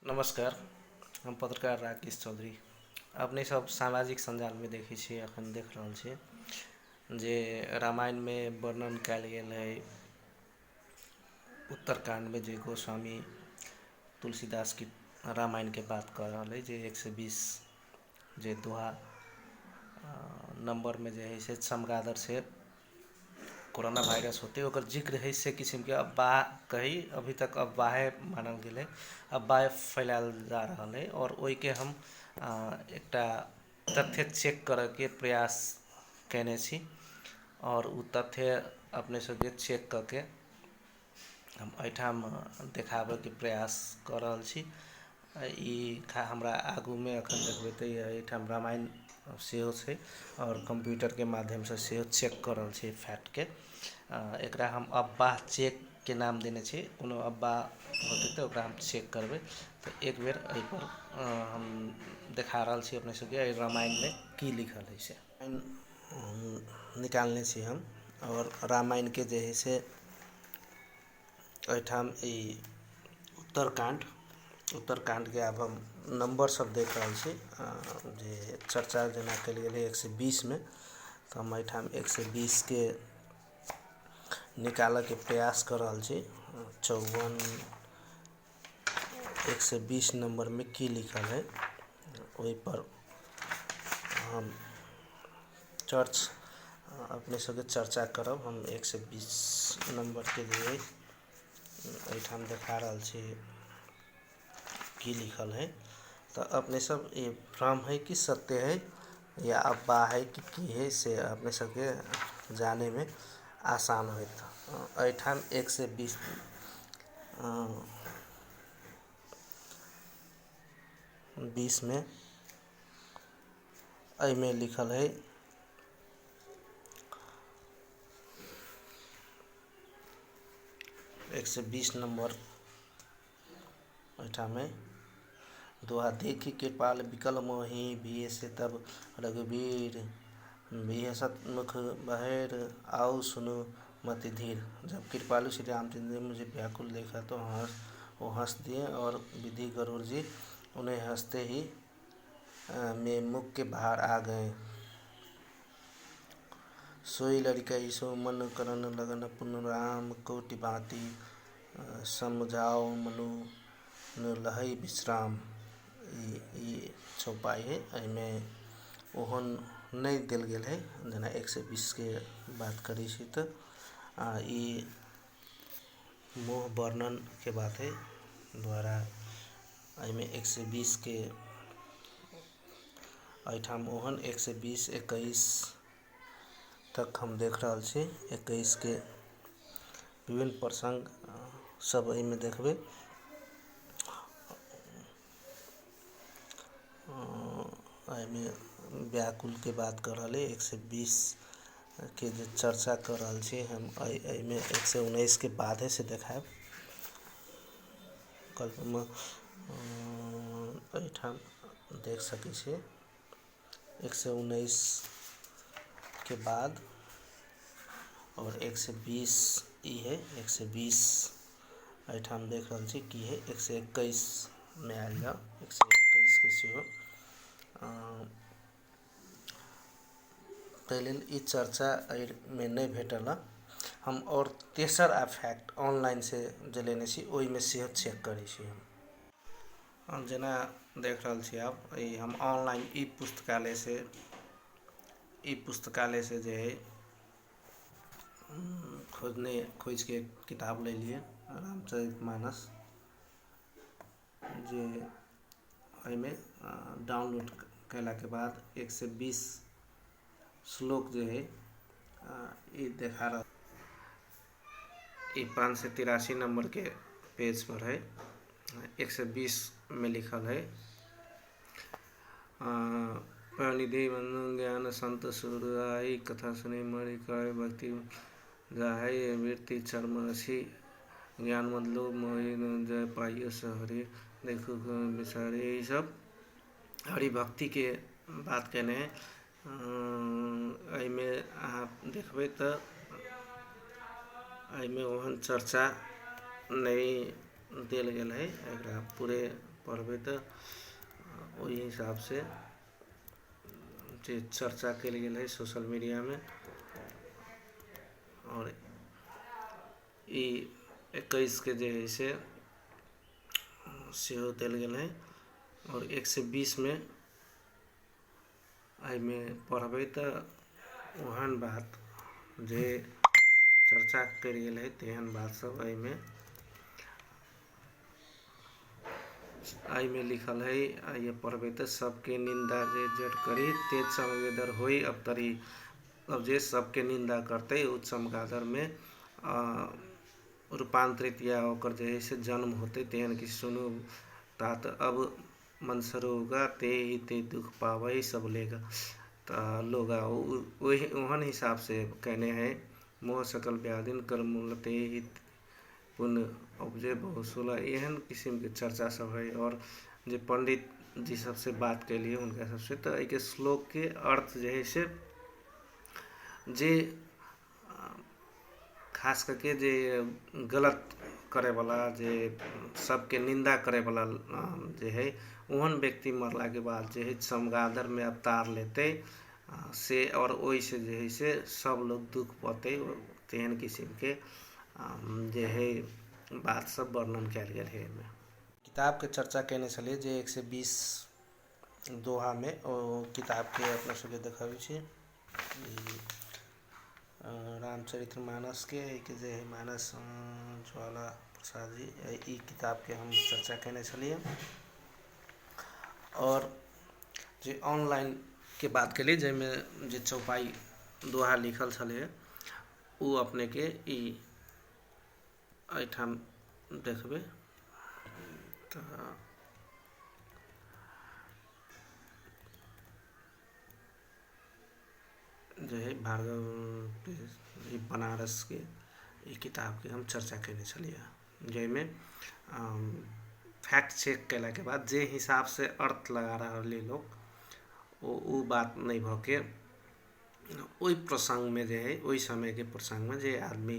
नमस्कार, हम पत्रकार राकेश चौधरी। अपने सब सामाजिक सञ्जालमे देखै छियै, अखन देख रहल छियै जे रामायणमे वर्णन कयल गेल है। उत्तरकाण्डमे जे गोस्वामी तुलसीदास की रामायणके बात कऽ रहल है जे 120 जे दोहा नम्बरमे जे है से चमगादड़सँ कोरोना वायरस होतै, ओकर जिक्र है। से किसिमके अफवाह कही, अभी तक अफवाहे मानल गेलै, अफवाह फैलायल जा रहल है। आओर ओहिके हम एकटा तथ्य चेक करऽके प्रयास कयने छी आओर ओ तथ्य अपने सबके चेक कऽ के हम एहिठाम देखाबऽके प्रयास कऽ रहल छी। ई हमरा आगूमे अखन देखबै तऽ एहिठाम रामायण सेहो छै आओर कम्प्यूटरके माध्यमसँ सेहो चेक कऽ रहल छी फैक्टके। एकरा हम अफवाह चेकके नाम देने छी। कोनो अफवाह होतै तऽ ओकरा हम चेक करबै। तऽ एक बेर एहिपर हम देखा रहल छी अपने सबके, एहि रामायणमे की लिखल है से निकालने छी हम। आओर रामायणके जे है से एहिठाम ई उत्तरकाण्डके आब हम नम्बर सब देख रहल छी जे चर्चा जेना कयल गेलै 120मे, तऽ हम एहिठाम 120के निकालऽके प्रयास कऽ रहल छी। 54, 120 नम्बरमे की लिखल है, ओहिपर हम चर्च अपने सबके चर्चा करब। हम 120 नम्बरके जे है एहिठाम देखा रहल छी की लिखल है, तऽ अपने सब ई भ्रम है कि सत्य है या अफवाह है कि की है, से अपने सबके जानेमे आसान होइत। एहिठाम 120 20मे एहिमे लिखल है 120 नम्बर एहिठाम है दोहा: देखी कृपाल बिकल मोही बिहसे तब रघुबीर, बिहसत मुख बहेर आओ सुनु मति धीर। जब कृपालु श्री रामचंद्र जी मुझे व्याकुल देखा तो वो हंस दिए और विधि गरुड़ जी उन्हें हंसते ही में मुख के बाहर आ गए। सोई लड़िका सो मन करन लगन पुन राम कोटि भांति समझाओ मनु लहई विश्राम। ई चौपाई है, एहिमे ओहन नहि देल गेल है जेना 120के बात करै छी। तऽ ई मोह वर्णनके बात है द्वारा एहिमे 120के एहिठाम ओहन 120 21 तक हम देख रहल छी। 21के विभिन्न प्रसंग सब एहिमे देखबै। एहिमे व्याकुलके बात कऽ रहल है। 120के जे चर्चा कऽ रहल छी हम, एहिमे 119के बाद है से देखायब। कल्पमे एहिठाम देख सकै छी 119के बाद और 120 ई है। 120 एहिठाम देख रहल छी की है। 121मे आयल जाउ। 121के सेहो ताहि लेल ई चर्चा एहिमे नहि भेटल। हम आओर तेसर आ फैक्ट ऑनलाइन से जे लेने छी, ओहिमे सेहो चेक करै छी। हम जेना देख रहल छी, आब ई हम ऑनलाइन ई पुस्तकालय से जे है खोजने खोजिके किताब लेलियै, रामचरित मानस, जे एहिमे डाउनलोड कयलाके बाद 120 श्लोक जे है ई देखा रहल। ई 583 नम्बरके पेज पर है। 120मे लिखल है: निधि बंधन ज्ञान संत सुर आई, कथा सुनी मरि कर भक्ति जाहै, वृत्ति चर्म अछि ज्ञान मद लोभ मोहि जय पाइयो से हरि देखो बिचारे। ई सब हरि भक्तिके बात केने है। एहिमे अहाँ देखबै तऽ एहिमे ओहन चर्चा नहि देल गेल है। एकरा पूरे पढ़बै तऽ ओहि हिसाबसँ जे चर्चा कयल गेल हइ सोशल मीडियामे। आओर ई 21के जे हइ से सेहो देल गेल हइ। आओर 120मे एहिमे पढ़बै तऽ ओहन बात जे चर्चा कयल गेल हइ तेहन बात सब एहिमे लिखल हइ। ये पढ़बै तऽ सबके निन्दा जे जट करी ते चमगेदर होइ अवतरी। अब जे सबके निन्दा करतै ओ चमगादड़मे रूपान्तरित या ओकर जे हइ से जन्म होतै। तेहन कि सुनू तात अब मनसरोगा ते ही ते दुख पाबै सब लेगा। तऽ लोग ओहि ओहन हिसाबसँ कयने हइ। मोह सकल व्याधिन कर मूल ते ही पुण्य उपजे बहुत सुलह। एहन किसिमके चर्चा सब हइ। आओर जे पंडित जी सबसँ बात केलियै हुनका सबसँ तऽ एहिके श्लोकके अर्थ जे हइ से जे खास करके जे गलत करैवला जे सबके निन्दा करैवला जे हइ ओहन व्यक्ति मरलाके बाद जे हइ चमगादड़मे अवतार लेतै से, आओर ओहिसँ जे हइ से सब लोग दुःख पौतै। तेहन किसिमके जे हइ बात सब वर्णन कयल गेल हइ। एहिमे किताबके चर्चा कयने छलियै जे 120 दोहामे, ओ किताबके अपना सबके देखबै छी। रामचरित्र मानसके एहिके जे हइ मानस ज्वाला प्रसाद जी, ई किताबके हम चर्चा कयने छलियै। आओर जे ऑनलाइनके बात केलियै जाहिमे जे चौपाई दोहा लिखल छलै ओ अपनेके ई एहिठाम देखबै तऽ जे हइ भार्गव ई बनारसके ई किताबके हम चर्चा कयने छलियै, जाहिमे फैक्ट चेक कयलाके बाद जे हिसाबसँ अर्थ लगा रहल हइ लोक ओ बात नहि भऽ के ओहि प्रसङ्गमे जे हइ ओहि समयके प्रसङ्गमे जे आदमी